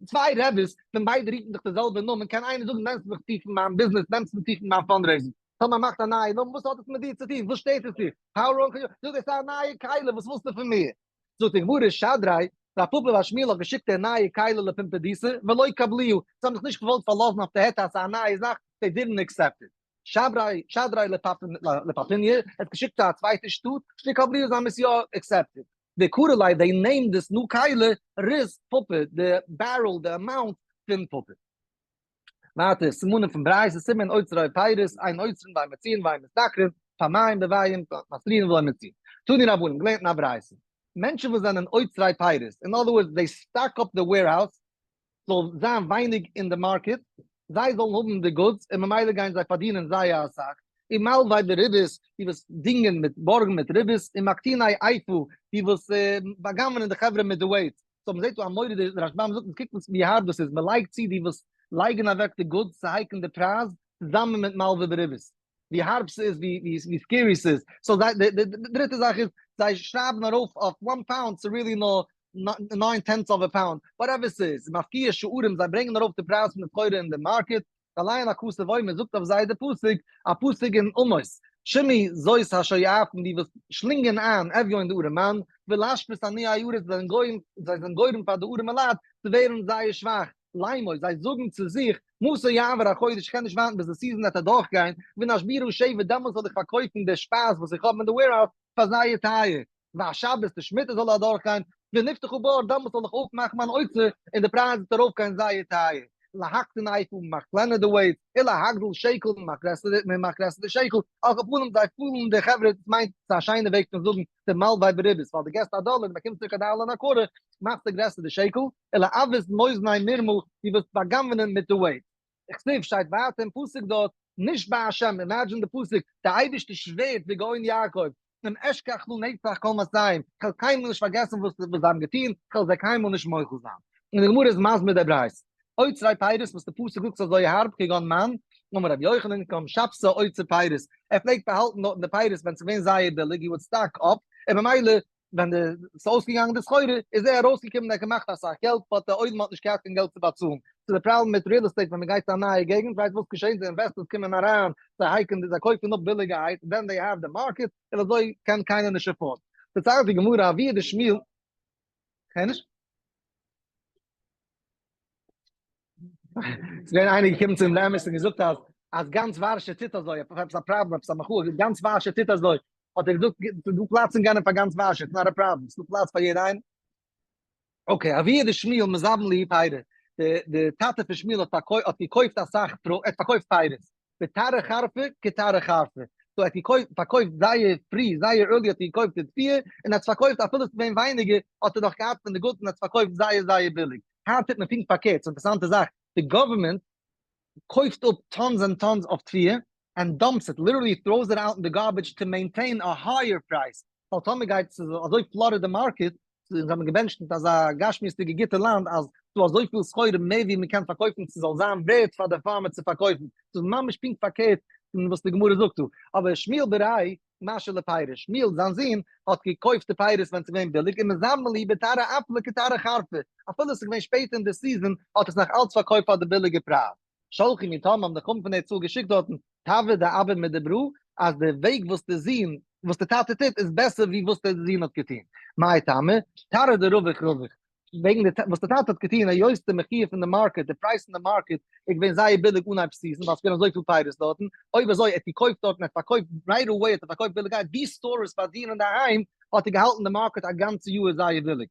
צוויי רעביס ווען ביידע רופן זיך די זעלבע נאמען קען איינער זאגן נעמסט מיך צו פון מיין ביזנעס נעמסט מיר צו פון מיין fundraising. טאמער מאכט א נייע נאמען וואס האט עס מיט דיר צו טון וואס שטערט עס דיר? How wrong can you זאג עס איז א נייע כלי וואס ווילסטו פון מיר? זאגט די גמרא שדריה רב פפא בר שמואל האט געשיקט די נייע כלי לפומבדיתא ולא קבלוה זיי האבן זיך נישט געוואלט פארלאזן אויף די היתר אז ס'איז א נייע זאך they didn't accept it. שדריה שדריה לפפוניא ער האט געשיקט צו א צווייטע שטאט וקבלוה זיי האבן עס יא accepted. וקרו ליה they named this new כלי ריז פפא, די barrel די amount פון פפא. ווייטער סימנים פון ברייתא, סימן אוצרי פירות, אין אוצרין ואין מוציאין ואין משתכרין, פעמיים בביעים מתרין ולא מוציאין. תנו רבנן, געלערנט אין א ברייתא. מענטשן וואס זענען אוצרי פירות, in other words they stock up the warehouse, זאל זיין ווייניג אין די market, זיי זאלן האבן די goods און ממילא גייען זיי פארדינען זייער אסאך, און מלווי בריבית, די וואס דינגען מיט בארגן מיט ריבית, און מקטיני איפה, די וואס בא'גנב'ענען די חברה מיט די weight. so מ'זעט דא א מורא'דיגע, דער רשב"ם זאגט, קוקט וואס ווי הארב דאס איז, מ'לייגט צו די וואס לייגן אוועק די goods צו הייקן די פרייז, צוזאמען מיט מלווי בריבית. ווי הארב ס'איז, ווי scary ס'איז. so זיי, די דריטע זאך איז, זיי שרייבן ארויף אויף one pound ס'איז really נאר nine tenths of a pound, whatever ס'איז, מפקיעי שערים, זיי ברענגען ארויף די פרייז פון די סחורה אין די market, ועליהן הכתוב אומר, זאגט אויף זיי די פסוק, א פסוק אין עמוס, שמעו זאת השואפים די וואס שלינגען איין אביון די ארעמאן, ולהשפית עניי הארץ, זיי זענען גורם פאר די ארעמע לייט צו ווערן זייער שוואך, לאמר, זיי זאגן צו זיך, מתי יעבור החודש, איך קען נישט ווארטן ביז די season וועט אדורכגיין, ונשבירה שבת, דעמאלטס זאל איך פארקויפן די שפייז וואס איך האב אין די warehouse פאר זייער טייער, והשבת, די שמיטה זאל אדורכגיין, ונפתחה בר, דעמאלטס זאל איך אויפמאכן מיין אוצר, און די פרייז וועט ארויפגיין זייער טייער. להקטין איפה, מען מאכט קלענער די weight, ולהגדיל שקל, מען מאכט גרעסער די שקל, על כל פנים זיי פולן די חברה, דאס מיינט ס'איז א שיינע וועג פון זאגן די מלוה בריבית, ווייל דו געסט א דאלער און באקומסט צוריק א דאלער און א quarter, מאכסטו גרעסער די שקל, ולעוות מאזני מרמה, דו וועסט בא'גנב'ענען מיט די weight. וכתיב שטייט ווייטער אין פסוק דארט, נשבע השם, imagine די פסוק, די אייבערשטער שווערט בגאון יעקב, אם אשכח לנצח כל מעשיהם, איך וועל קיינמאל נישט פארגעסן וואס זיי האבן געטון, איך וועל זיי קיינמאל נישט מוחל זיין. און די גמרא איז מסביר די ברייתא. אוצרי פירות וואס די פסוק זאגט אזוי הארב כגון מאן, אמר רבי יוחנן, כגון שבתא אוצר פירות, ער פלעגט באהאלטן דארטן די פירות ווען ס'איז געווען זייער ביליג, he would stock up, און ממילא ווען די ס'איז אויסגעגאנגען די סחורה איז ער ארויסגעקומען און ער האט געמאכט אסאך געלט but די עולם האט נישט געהאט קיין געלט צו באצאלן. ס'איז די פראבלעם מיט real estate ווען מ'גייט צו א נייע געגנט ווייסט וואס געשעט די investors קומען אריין זיי הייקן די זיי קויפן אפ ביליגערהייט then they have the market און אזוי קען קיינער נישט afford. דערציילט די גמרא אבוה דשמואל כ'הער נישט. ס'איז געווען איינער געקומען צו אים באמת און געזאגט אז אז גאנץ ווארשע טוט אזוי, עפעס א פראבלעם, עפעס א מחאה, גאנץ ווארשע טוט אזוי, האט ער געזאגט, ס'איז דא פלאץ אין גאנען פאר גאנץ ווארשע, it's not a problem, ס'איז דא פלאץ פאר יעדע איינער. okay, אבוה דשמואל מזבין להו פירי, די טאטע פון שמואל האט האט געקויפט אסאך ער האט פארקויפט פירות, בתרעא חריפא כתרעא חריפא, so ער האט געקויפט פארקויפט זייער פרי, זייער early האט ער געקויפט די תבואה, און ער האט עס פארקויפט אפילו עס איז געווען ווייניגער, האט ער נאך געהאט פון די גוטס און ער האט עס פארקויפט זייער זייער ביליג. היינט טוט מען פונקט פארקערט, ס'איז אינטערעסאנטע זאך, די government קויפט אפ tons and tons of תבואה and dumps it, literally throws it out in the garbage to maintain a higher price, ווייל טאמער גייט עס אזוי flooded די market, אונז האבן געבענטשט מיט אזא גשמיות'דיגע גוטע לאנד אז ס'דא אזויפיל סחורה מער ווי מ'קען פארקויפן ס'זאל זיין ווערט פאר די farmer צו פארקויפן, ס'איז ממש פונקט פארקערט פון וואס די גמרא זאגט דא, אבער שמואל בריה. משהי לפירי, שמואל זיין זון האט געקויפט די פירות ווען ס'איז געווען ביליג און מזמן להו בתרא אפלא כתרא חרפא, אפילו ס'איז געווען שפעטער אין די season האט עס נאך אלץ פארקויפט פאר די ביליגע פרייז. שלחו מתם האבן די חכמים פון ארץ ישראל געשיקט דארטן טבא דאבא מדברא אז די וועג וואס די זון וואס די טאטע טוט איז בעסער ווי וואס די זון האט געטון. מאי טעמא? תרא דרווח רווח. וועגן די וואס די טאטע האט געטון היות די מחיר פון די market די פרייז פון די market איז געווען זייער ביליג אנהייב season ווייל ס'איז געווען אזויפיל פירות דארטן, אויב אזוי ער האט געקויפט דארטן ער האט פארקויפט right away האט ער פארקויפט ביליגערהייט די stores פאר דיר אינדערהיים האט ער געהאלטן די market א גאנצע יאר זייער ביליג.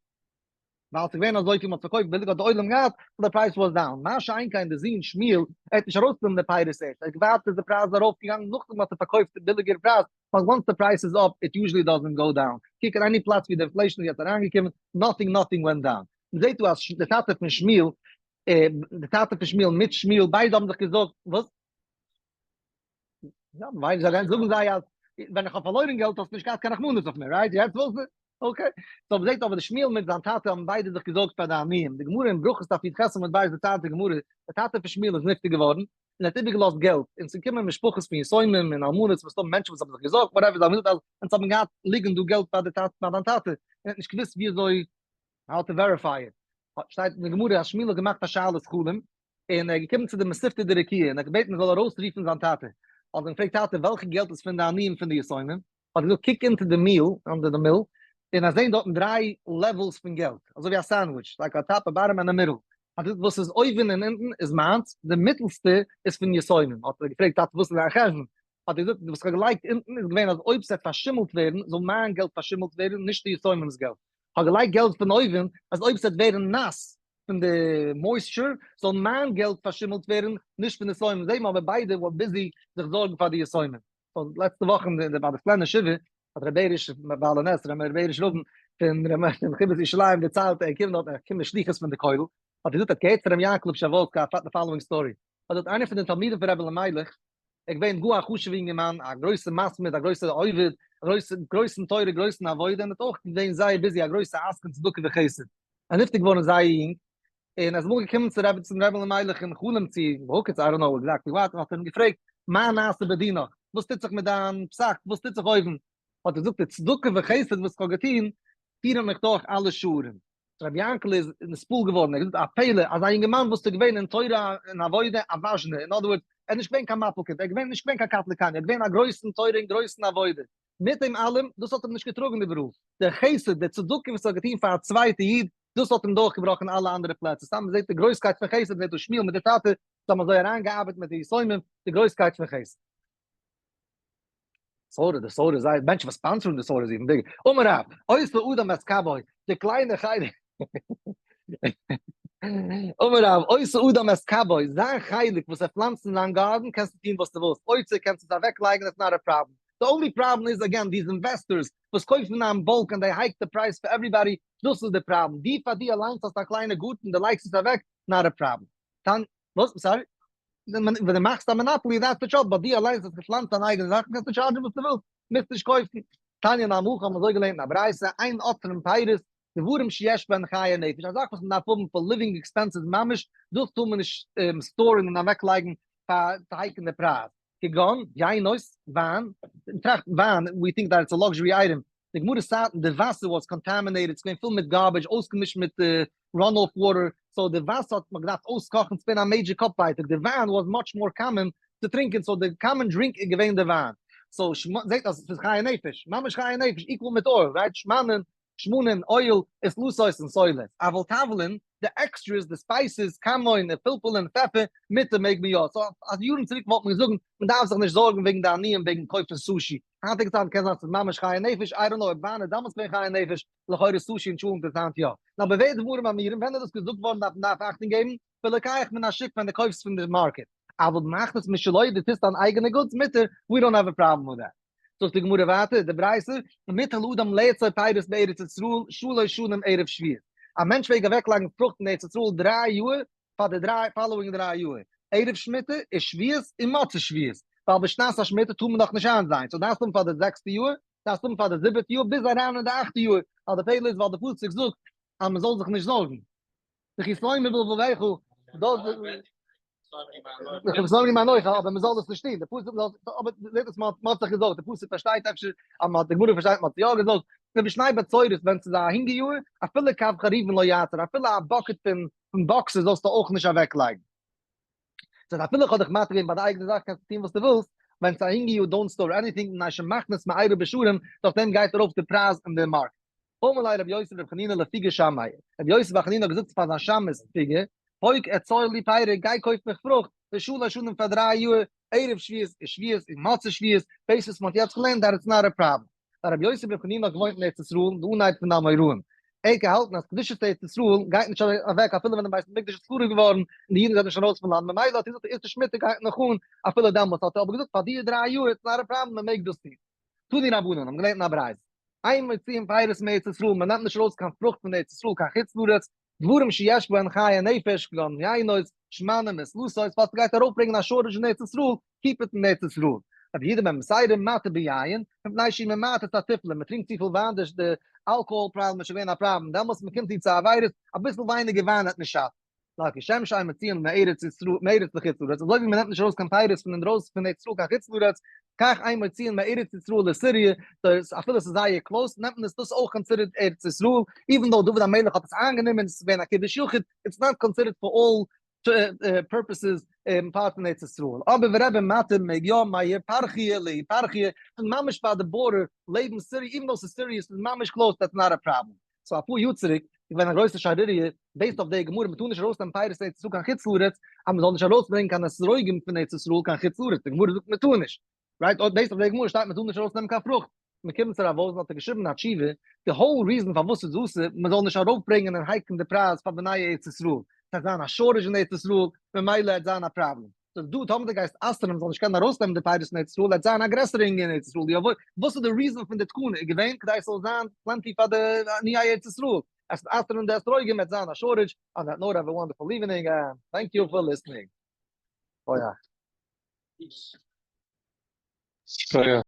ווייל ס'איז געווען אזויפיל מ'האט פארקויפט ביליג האט די עולם געהאט so די פרייז was down. מה שאין כן די זון שמואל ער האט נישט ארויסגענומען די פירות ערשט ער האט געווארט ביז די פרייז איז ארויפגעגאנגען נאכדעם האט ער פארקויפט די ביליגערע פרייז ווייל once די פרייז איז up it usually doesn't go down. קוק אין any פלאץ ווי די inflation איז יעצט אריינגעקומען nothing nothing went down. מ'זעט דא אז די טאטע פון שמואל די טאטע פון שמואל מיט שמואל ביידע האבן זיך געזאגט וואס? יא, ווייל זיי גייען זאגן זיי אז ווען איך האב פארלוירן געלט האסטו נישט געהאט קיין רחמנות אויף מיר, right? יעצט ווילסטו? okay. so מ'זעט אבער די שמואל מיט זיין טאטע האבן ביידע זיך געזארגט פאר די עניים. די גמרא אין ברכות דף י"ח עמוד ב' דערציילט די גמרא, די טאטע פון שמואל איז נפטר געווארן, און ער האט איבערגעלאזט געלט, און ס'איז געקומען משפחות פון יתומים און אלמנות מסתמא מענטשן וואס האבן זיך געזארגט, whatever, זיי האבן געזאגט אז אונז האבן געהאט ליגן דא געלט ביי די טאטע, ביי דיין טאטע, און ער האט נישט געוואוסט ווי אזוי how to verify it. שטייט אין די גמרא אז שמואל האט געמאכט א שאלת חלום, און ער איז געקומען צו די מתיבתא דרקיעא און ער האט געבעטן מען זאל ארויסרופן זיין טאטע. האט ער אים געפרעגט, טאטע, וועלכע געלט איז פון די עניים פון די יתומים? האט ער געזאגט, קוק אונטער די מיל, under די מיל, און אז זען דארטן דריי levels פון געלט, אזוי ווי א sandwich, like a top, a bottom and a middle. האט ער געזאגט, וואס איז אויבן און אונטן איז מיינס, די מיטלסטע איז פון יתומים. האט ער געפרעגט, טאטע, וואס איז דיין חשבון? האט ער געזאגט, וואס איך האב געלייגט אונטן איז געווען אז אויב ס'וועט פארשימלט ווערן, זאל מיין געלט פארשימלט ווערן, נישט די יתומים'ס געלט. איך האב געלייגט געלט פון אויבן, אז אויב ס'וועט ווערן נאס פון די moisture, זאל מיין געלט פארשימלט ווערן, נישט פון די יתומים. זעהן מיר אבער ביידע were busy זיך זארגן פאר די יתומים. so לעצטע וואך אין די ביי די סקולענער שבעה, האט ר' בעריש בעל הנס, ר' בעריש רובין פון חיבת ירושלים דערציילט, ער קומט דארט, ער קומט בשליחות פון די כולל, האט ער געזאגט ער האט געהערט פון ר' יענקל פשעווארסקער א the following story, האט דארט איינער פון די תלמידים פון רבי אלימלך, ער איז געווען גאר א חשוב'ע אינגערמאן, א גרויסע מתמיד, א גרויסע עובד, א גרויסע גרויסן תורה, גרויסן עבודה, און האט אויך געווען זייער busy, א גרויסע עסקן צדקה וחסד. ער איז נפטר געווארן זייער יונג, און ער איז אמאל געקומען צו רבי צום רבי אלימלך אין חלום צו בהקיץ, I don't know exactly what, און האט אים געפרעגט, מה נעשה בדינך? וואס טוט זיך מיט דיין פסק? וואס טוט זיך אויבן? האט ער געזאגט, די צדקה וחסד וואס איך האב געטון, פירן מיך דורך אלע שערים. רבי יענקל איז נתפעל געווארן, ער האט געזאגט א פלא, אזא יונגערמאן וואס איז געווען אין תורה און עבודה א וואזשנע, in other words, ער איז נישט געווען קיין מפיל קינד, ער איז געווען נישט געווען קיין קטלא קניא, ער איז געווען א גרויסן תורה און גרויסן עבודה, מיט דעם אלעם, דאס האט אים נישט געטראגן איבעראל, דער חסד, דער צדקה וואס ער האט געטון פאר א צווייטע איד, דאס האט אים דורכגעבראכן אלע אנדערע פלעצער, סתם מען זעט די גרויסקייט פון חסד, מען זעט דא שמואל מיט די טאטע, זיי האבן אזוי אריינגעארבעט מיט די יתומים, די גרויסקייט פון חסד. סארא די סארא זיי מענטשן וואס sponsor ן די סארא זיבן ביג אמר רב עושה אדם את קבו די קליינע חלק אמר רב עושה אדם את קבו זיין חלק וואס ער פלאנצט אין זיין גארדן קענסטו טון וואס דו ווילסט אוצר קענסטו עס אוועק לייגן it's not a problem the only problem איז again these investors וואס קויפן איין bulk and they hike the price for everybody דאס איז די פראבלעם די פאר די אליינס האסט א קליינע גארטן די לייגסט עס אוועק not a problem וואס? sorry? ווען דו מאכסט א monopoly that's the trouble, but דו אליינס האסט געפלאנצט דיין אייגענע זאכן קענסטו charge ן וואס דו ווילסט, מוזט נישט קויפן. תניא נמי הכי האבן אזוי געלערנט אין א ברייתא, אין עוצרין פירות, דברים שיש בהן חיי נפש, א זאך וואס מען דארף האבן פאר living expenses ממש, דאס טאר מען נישט store ן און אוועקלייגן פאר צו hike ן די פרייז. כגון, יינות, וויין, מען טראכט וויין, we think that it's a luxury item, די גמרא צייטן די וואסער was contaminated, ס'געווען פול מיט garbage, אויסגעמישט מיט run off water, so די וואסער האט מען געדארפט אויסקאכן, ס'געווען א major קאפ ווייטאג, די וויין was much more common צו טרינקען, so די common drink איז געווען די וויין, so זעט אז ס'איז חיי נפש, ממש חיי נפש, equal מיט oil, right? שמנים, שמנים, oil, איז לוסוס און סולת, אבל תבלין, די extras, די spices, כמון, און פלפל און פעפער, מותר מעג מען יא, so אז יארן צוריק וואלט מען געזאגט מען דארף זיך נישט זארגן וועגן די עניים וועגן קויפן sushi, היינטיגע צייטן קען זיין ס'איז ממש חיי נפש, I don't know אויב וויין איז דאמאלס געווען חיי נפש, לכאורה sushi און טשולענט איז היינט יא. נאר במה דברים אמורים, ווען איז דאס געזאגט ווארן דארף מען דארף אכטונג געבן, בלוקח מן השוק ווען דו קויפסט פון די market, אבל במכניס משלו דו טוסט דיין אייגענע goods מותר, we don't have a problem with that. זאגט די גמרא ווייטער, די ברייתא, מותר לאדם לאצור פירות בארץ ישראל שלש שנים ערב שביעית, א מענטש מעג אוועקלייגן פרוכט אין ארץ ישראל דריי יאר פאר די דריי following דריי יאר, ערב שמיטה איז שביעית און מוצאי שביעית, ווייל בשנת השמיטה טאר מען דאך נישט איינזייען, so דארפסט האבן פאר די זעקסטע יאר, דארפסט האבן פאר די זיבעטע יאר, ביז אריין אין די אכטע יאר, ווייל די פעלער איז ווייל די פסוק זאגט אז מען זאל זיך נישט זארגן. וכי תאמר בלבבך, דאס. איך זאג נישט מיין אויך, אבער מען זאל דאס נישט טון, די פסוק זאל, אבער זעט אויס מען האט זיך געזארגט, די פסוק פארשטייט אפשר אז מען האט, די גמרא פארשטייט מען האט יא געזארגט, ובשני בצורת ווען ס'איז א הונגער יאר, אפילו קב חרובין לא יעצור, אפילו א bucket פון boxes זאלסטו אויך נישט אוועקלייגן. ס'הייסט אפילו איך האב דיך מתיר געווען ביי די אייגענע זאך קענסטו טון וואס דו ווילסט, ווען ס'איז א הונגער יאר don't store anything, מפני שמכניס מארה בשערים, דורך דעם גייט ארויף די פרייז אין די market. אמר ליה רבי יוסי ברבי חנינא לפיגא שמיה, רבי יוסי בר חנינא האט געזאגט פאר זיין שמש פיגא, פוק אצור לי פירי, גיי קויף מיך פרוכט, לשלש שנים פאר דריי יאר, ערב שבועות און שבועות און מוצאי שבועות, דאס וואס מ'האט יעצט געלערנט that it's not a problem. ווייל רבי יוסי ברבי חנינא האט געוואוינט אין ארץ ישראל אין די אנהייב פון די אמוראים. ער האט געהאלטן אז קדושת ארץ ישראל גייט נישט אוועק אפילו ווען די בית המקדש איז חרוב געווארן און די אידן זענען שוין ארויס פון לאנד, ממילא האט ער געזאגט איסור שמיטה גייט נאך אן אפילו דעמאלטס, האט ער אבער געזאגט פאר די דריי יאר it's not a problem מען מעג דאס טון. תנו רבנן האבן געלערנט אין א ברייתא, אין מוציאין פירות מארץ ישראל, מען נעמט נישט ארויס קיין פרוכט פון ארץ ישראל קיין חוץ לארץ, דברים שיש בהן חיי נפש, כגון יינות, שמנים וסלתות, ווייל ס'גייט ארויפברענגען א shortage אין ארץ ישראל, keep it אין ארץ ישראל. רבי יהודה בן בתירא מתיר ביין, מפני שהוא ממעט את התיפלין, מ'טרינקט צופיל וויין, די אלקאהאל פראבלעם איז שוין געווען א פראבלעם, דעמאלטס מ'קומט צו צו עבירות, אביסל ווייניגער וויין וועט נישט שאטן. נאר כשם שאין מוציאין מארץ ישראל מארץ לחוץ לארץ, אזוי ווי מ'נעמט נישט ארויס קיין פירות פון אינדרויסן פון ארץ ישראל קיין חוץ לארץ, כך אין מוציאין מארץ ישראל לסוריה, דאס אפילו עס איז זייער close נעמט מען עס דאס אויך considered ארץ ישראל, even though דוד המלך האט עס איינגענומען, עס איז געווען א כיבוש יחיד, it's not considered for all purposes part פון ארץ ישראל. אבער ורבי מתיר מעג יא מהיפרחיה להיפרחיה, פון ממש ביי די border לעבן סיריע, even though ס'איז סיריע ס'איז ממש close that's not a problem. so אפאר יאר צוריק איז געווען א גרויסע שערוריה based אויף די גמרא מ'טאר נישט ארויסנעמען פירות ארץ ישראל קיין חוץ לארץ, אז מ'זאל נישט ארויסברענגען קיין אתרוגים פון ארץ ישראל קיין חוץ לארץ, די גמרא זאגט מ'טאר נישט, right? אויב based אויף די גמרא שטייט מ'טאר נישט ארויסנעמען קיין פרוכט. מ'קומט צו רב וואזנער האט ער געשריבן א תשובה, די whole reason פארוואס ס'איז אסור, מ'זאל נישט ארויפברענגען און hike ן די פרייז פאר בני ארץ ישראל, ס'וועט זיין א shortage אין ארץ ישראל, ממילא וועט זיין א פראבלעם. so דא טאמער דו גייסט אסר'ן מ'זאל נישט קענען ארויסנעמען די פירות פון ארץ ישראל וועט זיין א גרעסערע הונגער אין ארץ ישראל, יא וואס איז די reason פון די תקנה איז געווען כדי ס'זאל זיין plenty פאר די עניי ארץ ישראל, עס אסר'ן די אתרוגים וועט זיין א shortage, on that note have a wonderful evening and thank you for listening. אוי יא. שכוח.